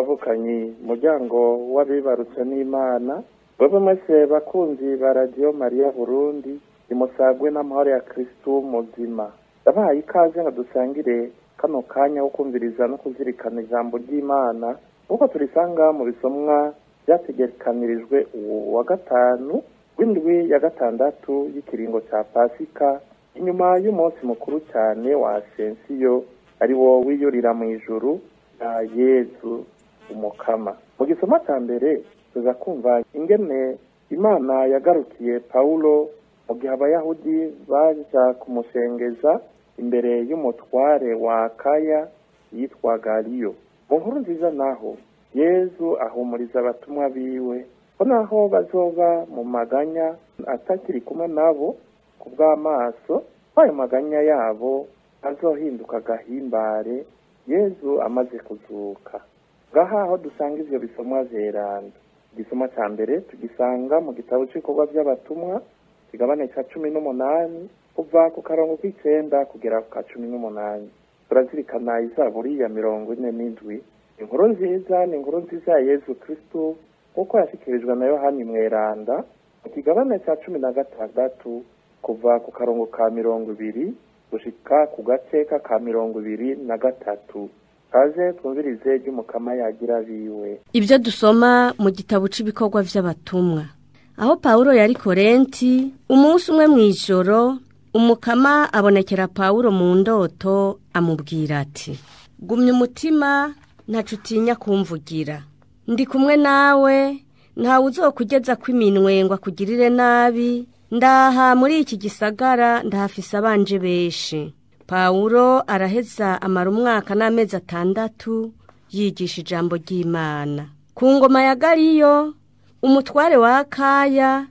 Bavukanyi muryango w'abibarutse n'Imana, mwebwe mwese bakunzi ba Radio Maria Burundi, nimusagwe n'amahoro ya Kristu muzima. Ndabahaye ikaze ngo dusangire kano kanya ko kumviriza no kuzirikana ijambo ry'Imana nk'uko turisanga mu bisomwa vyategekanirijwe uwu wa gatanu w'indwi ya gatandatu y'ikiringo ca Pasika, inyuma y'umunsi mukuru cyane wa Asensiyo, ari wo wiyurira mw'ijuru na Yezu umukama. Mu gisoma ca mbere tuza kumva ingene Imana yagarukiye Paulo mu gihe abayahudi baja kumushengeza imbere y'umutware wa Akaya yitwa Galiyo. Mu nkuru nziza naho Yezu ahumuriza abatumwa biwe ko naho bazoba mu maganya atakiri kumwe nabo ku bw'amaso, ayo maganya yabo azohinduka gahimbare Yezu amaze kuzuka. Ngaha aho dusanga ivyo bisomwa vyeranda. Igisomwa ca mbere tugisanga mu gitabo c'ibikorwa vy'abatumwa, kigabane ca 18 kuva ku karongo k'icenda kugera ku ka 18. Turazirikana izaburi ya 47. Inkuru nziza ni inkuru nziza ya Yezu Kristu kuko yashikirijwe na Yohani Mweranda mu kigabane ca 16 kuva ku karongo ka 20 gushika ku gace ka 23. Kaze twumvirize ry'umukama yagira biwe. Ibyo dusoma mu gitabo c'ibikorwa vy'abatumwa. Aho Paulo yari Korenti, umunsi umwe mw'ijoro umukama abonekera Paulo mu ndoto amubwira ati: "Gumya umutima, ntaco utinya kumvugira. Ndi kumwe nawe, ntawe uzokugeza kw'iminwe ngo akugirire nabi. Ndaha muri iki gisagara ndahafise abanje benshi." Paulo araheza amara umwaka n'amezi 6 yigisha ijambo ry'Imana. Ku ngoma ya Galiyo, umutware wa Akaya,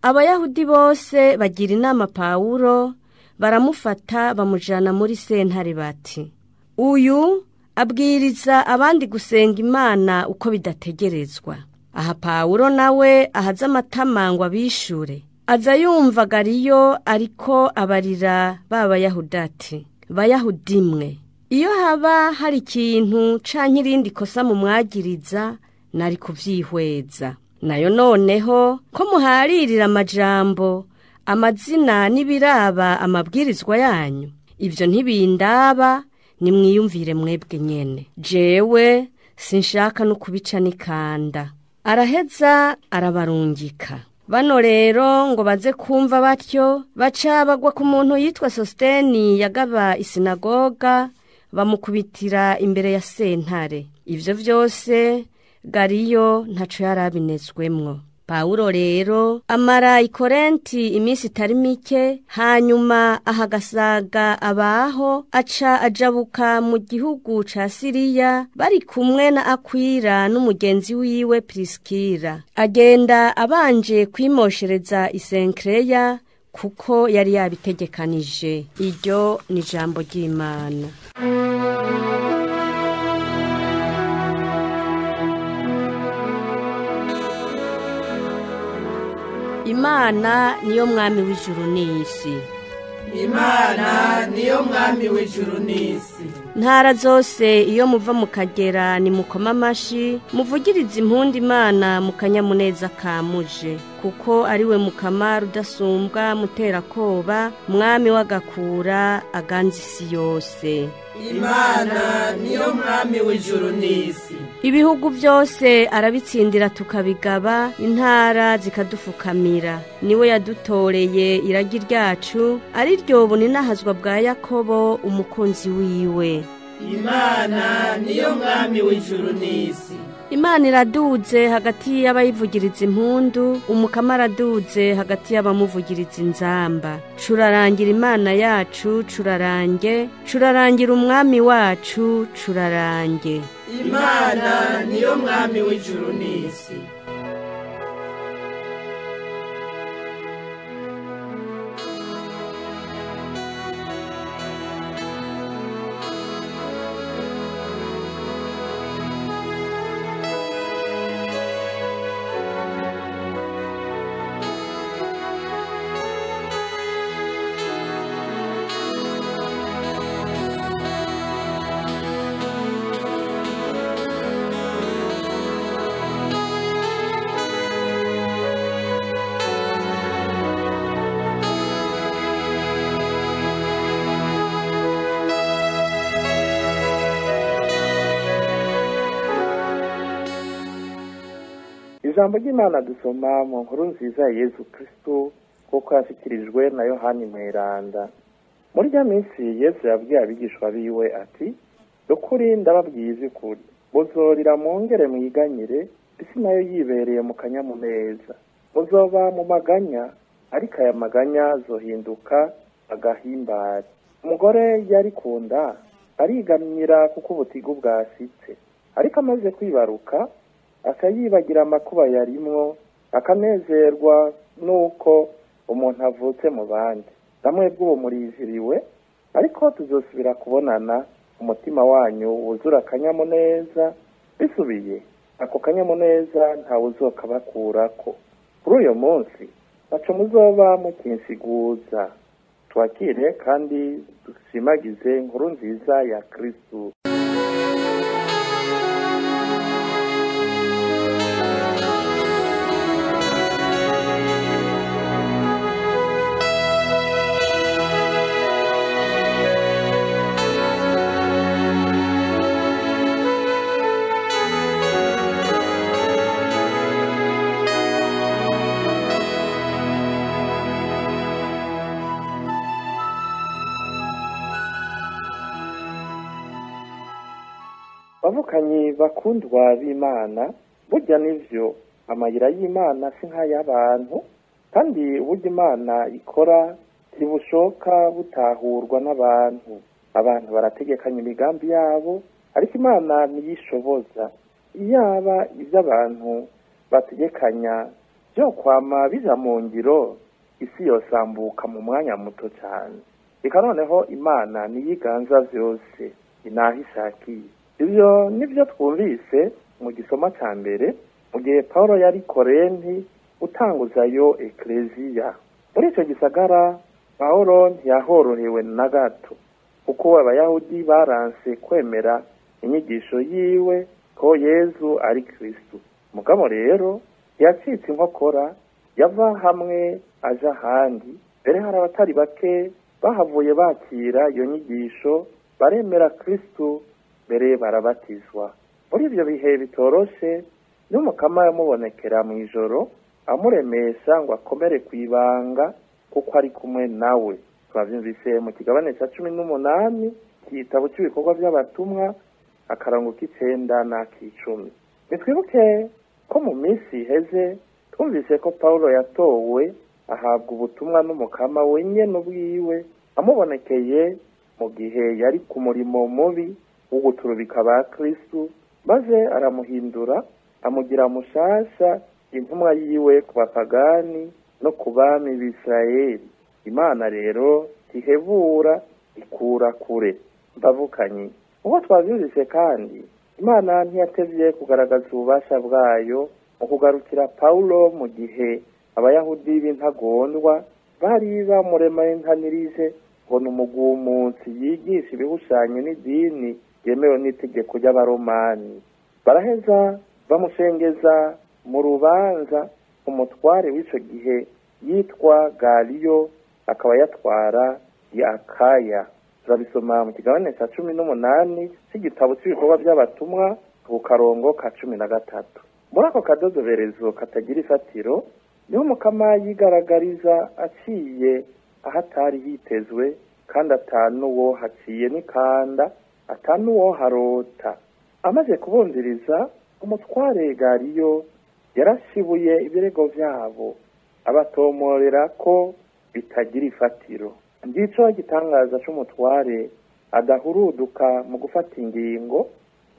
abayahudi bose bagira inama Paulo, baramufata bamujana muri sentare bati: "Uyu abwiriza abandi gusenga Imana uko bidategerezwa." Aha Paulo nawe ahaza amatama ngo abishure. Aza yumva Galiyo ariko abarira b'abayahudi ati: "Bayahudi mwe, iyo haba hari ikintu canke irindi kosa mumwagiriza nari kuvyihweza. Nayo noneho ko muharirira amajambo, amazina n'ibiraba amabwirizwa yanyu, ivyo ntibindaba, nimwiyumvire mwebwe nyene. Jewe sinshaka no kubica nikanda." Araheza arabarungika. Bano rero ngo baze kumva batyo, baca bagwa ku muntu yitwa Sosteni yagaba isinagoga, bamukubitira imbere ya sentare. Ivyo vyose Galiyo ntaco yarabinezwemwo. Paulo rero amara i Korenti iminsi itari mike, hanyuma ahagasaga abaho aca ajabuka mu gihugu ca Siriya bari kumwe na Akwira n'umugenzi wiwe Priskira. Agenda abanje kwimoshereza Isenkreya kuko yari yabitegekanije. Iryo ni jambo ry'Imana. Imana niyo mwami w'ijuru n'isi. Imana niyo mwami w'ijuru n'isi. Ntara zose iyo muva mukagera ni mukoma amashi, muvugirize impundu Imana mu kanyamuneza kamuje, kuko ariwe mukama rudasumbwa muterakoba, mwami w'agakura aganza isi yose. Imana niyo mwami w'ijuru n'isi. Ibihugu byose arabitsindira tukabigaba, intara zikadufukamira. Niwe yadutoreye iragi ryacu, ari ryo buninahazwa bwa Yakobo umukunzi wiwe. Imana niyo mwami w'ijuru n'isi. Imana iraduze hagati y'abayivugiriza impundu, umukama araduze hagati y'abamuvugiriza inzamba. Curarangira Imana yacu, curarange, curarangira umwami wacu, curarange. Imana niyo mwami w'ijuru n'isi. Ijambo ry'Imana dusoma mu nkuru nziza ya Yezu Kristu kuko yashyikirijwe na Yohani Mweranda. Muri rya minsi Yezu yabwiye abigishwa biwe ati: "Ukuri ndababwiza ukuri, muzorira mwongere mwiganyire, isi nayo yibereye mu kanyamuneza. Muzoba mu maganya, ariko aya maganya azohinduka agahimbare." Umugore yari ku nda arigamira kuko ubutigu bwashitse, ariko amaze kwibaruka akayibagira amakuba yarimwo, akanezerwa nuko umuntu avutse mu bandi. Namwe bw'ubu muriziriwe, ariko tuzosubira kubonana, umutima wanyu wuzura akanyamuneza. Bisubiye ako kanyamuneza ntawe uzokabakurako. Kuri uyo munsi baca muzoba mukinsiguza. Twakire kandi dushimagize inkuru nziza ya Kristu. Bavukanyi bakundwa b'Imana, burya nivyo amayira y'Imana si nk'ay'abantu, kandi uburyo Imana ikora ntibushoka butahurwa n'abantu. Abantu barategekanya imigambi yabo, ariko Imana ntiyishoboza. Iyaba ivyo abantu bategekanya vyo kwama bija mu ngiro, isi yosambuka mu mwanya muto cane. Reka noneho Imana niyiganza vyose, inaho ishakiye. Ibyo nibyo twumvise mu gisoma ca mbere, mu gihe Paulo yari Korenti utanguzayo ekleziya. Muri ico gisagara Paulo ntiyahorohewe na gato, kuko abayahudi baranse kwemera inyigisho yiwe ko Yezu ari Kristu. Mugabo rero ntiyacitse inkokora, yava hamwe aja ahandi. Mbere hari abatari bake bahavuye bakira iyo nyigisho, baremera Kristu, mbere barabatizwa. Muri ivyo bihe bitoroshe, n'Umukama yamubonekera mw'ijoro, amuremesha ngo akomere kw'ibanga kuko ari kumwe nawe. Twavyumvise mu kigabane ca 18 c'igitabo c'ibikorwa vy'abatumwa, akarango k'icenda n'ak'icumi. Nitwibuke ko mu minsi iheze twumvise ko Paulo yatowe ahabwa ubutumwa n'Umukama wenyene ubwiwe, amubonekeye mu gihe yari ku murimo mubi wo guturubika ba Kristu, maze aramuhindura amugira mushasha intumwa yiwe ku bapagani no ku bami b'Isirayeli. Imana rero ntihebura, ikura kure. Mbavukanyi, uko twavyumvise kandi, Imana ntiyatevye kugaragaza ububasha bwayo mu kugarukira Paulo mu gihe abayahudi b'intagondwa bari bamuremantanirije ngo ni umugumutsi yigisha ibihushanye n'idini yemewe n'itegeko ry'abaromani. Baraheza bamushengeza mu rubanza umutware w'ico gihe yitwa Galiyo, akaba yatwara Akaya. Turabisoma mu kigabane ca 18 c'igitabo c'ibikorwa vy'abatumwa, ku karongo ka 13. Muri ako kadodoberezo katagira ifatiro, niho Umukama yigaragariza aciye ahatari hitezwe, kandi atanuwo haciye n'ikanda, atanuwo harota. Amaze kubumviriza, umutware Galiyo yarashibuye ibirego vyabo, abatomorera ko bitagira ifatiro. Ngico igitangaza c'umutware adahuruduka mu gufata ingingo,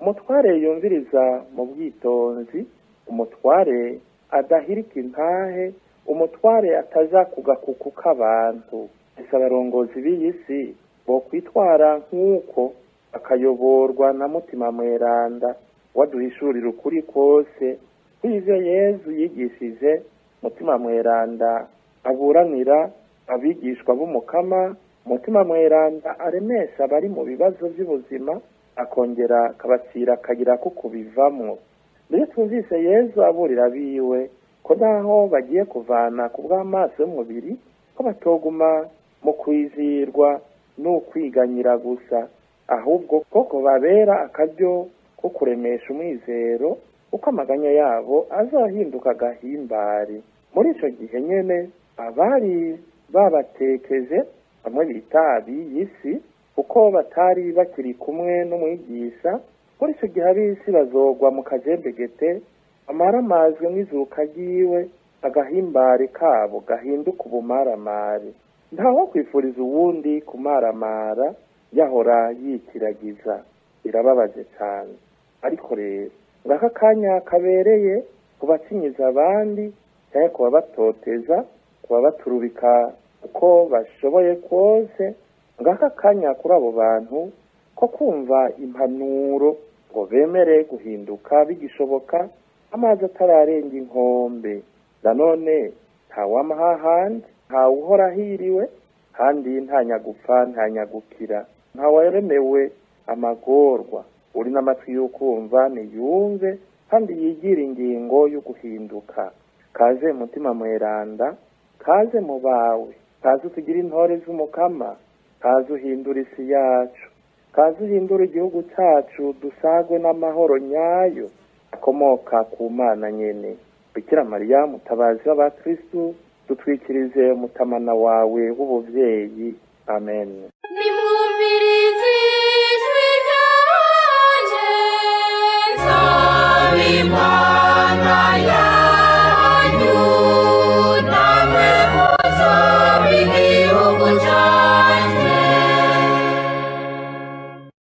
umutware yumviriza mu bwitonzi, umutware adahirika intahe, umutware ataja ku gakuku k'abantu. Ese abarongozi b'iyi si bokwitwara nk'uko, bakayoborwa na Mutima Mweranda waduhishurira ukuri kose kw'ivyo Yezu yigishije. Mutima Mweranda aburanira abigishwa b'Umukama, Mutima Mweranda aremesha abari mu bibazo vy'ubuzima, akongera akabacira akayira ko kubivamwo. Mbere twumvise Yezu aburira abiwe ko naho bagiye kuvana ku bw'amaso y'umubiri, ko batoguma mu kwizirwa n'ukwiganyira gusa, ahubwo koko babera akaryo ko kuremesha umwizero Uko amaganya yabo azohinduka agahimbare. Muri ico gihe nyene abari babatekeje, bamwe bita ab'iy'isi, kuko batari bakiri kumwe n'umwigisha, muri ico gihe ab'isi bazogwa mu kajembegete, amaramazwe n'izuka ryiwe, agahimbare kabo gahinduka ubumaramare. Ntaho kwifuriza uwundi kumaramara yahora yikiragiza. Birababaje cane. Ariko rero ngaka kanya kabereye kubacinyiza abandi canke kubabatoteza, kubabaturubika uko bashoboye kose. Ngaka kanya kuri abo bantu ko kumva impanuro ngo bemere guhinduka bigishoboka, amazi atararenga inkombe. Nanone ntawama hahandi, ntawuhora ahiriwe, kandi nta nyagupfa nta nyagukira, ntawaremewe amagorwa. Uri n'amatwi y'ukumva niyumve, kandi yigire ingingo yo guhinduka. Kaze mutima mweranda, kaze mu bawe, kaze utugire intore z'umukama, kaze uhindura isi yacu, kaze uhindura igihugu cacu, dusagwe n'amahoro nyayo akomoka ku Mana nyene. Bikira Mariya mutabazi w'abakristu, dutwikirize umutamana wawe w'ubuvyeyi. Amen. Nimwumve